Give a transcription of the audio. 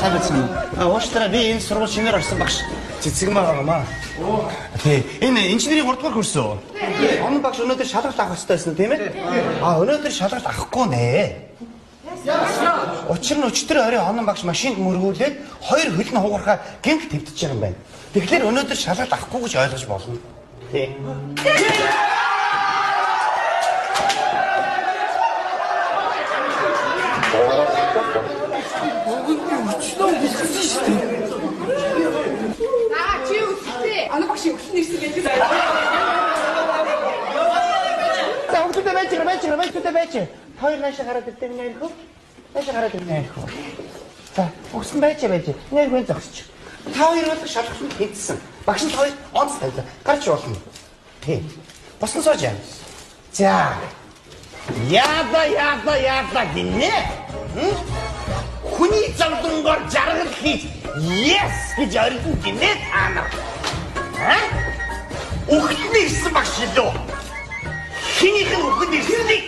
Сайн байцгаана уу? Уучлаарай, би энэ сургууль шинээр орсон багш Цэцэгмаа байгаамаа. Тий. Энэ инженерийн 3 дугаар курс үү? Онон багш өнөөдөр шалгалт авах хэрэгтэй байсан тийм ээ? А өнөөдөр шалгалт авахгүй нэ. Учир нь өчтөр орой онон багш машинд мөргүүлээд хоёр хөл нь хугархаа гэмт твдэж байгаа юм байна. Тэгэхээр өнөөдөр шалгалт авахгүй гэж ойлгож болно. Тий. Өчнөө өссөн шүү дээ. Аа чи өсөлтөө. Ана багш өглөө нэрсэн гэдэг. За өглөөдөө байж байгаа, байж байгаа, байж байгаа, байж. Хоёр наашаа гараад ирдэ миний архив. Наашаа гараад ирнэ архив. За, өгсөн байж байж. Миний архив зогсож. Та хоёр бол шалгалтанд тэнцсэн. Багш нь та хоёр онц тавилаа. Гарч болно. Тий. Босон сууж яа. За. Яада яада яада гинэ. Хүний зовлонгоор жаргал хийж yes гэж орилно гинэ та нар. А? Үхэлний ирсэн багш илүү. Хинийх нь үхэнд ирснийг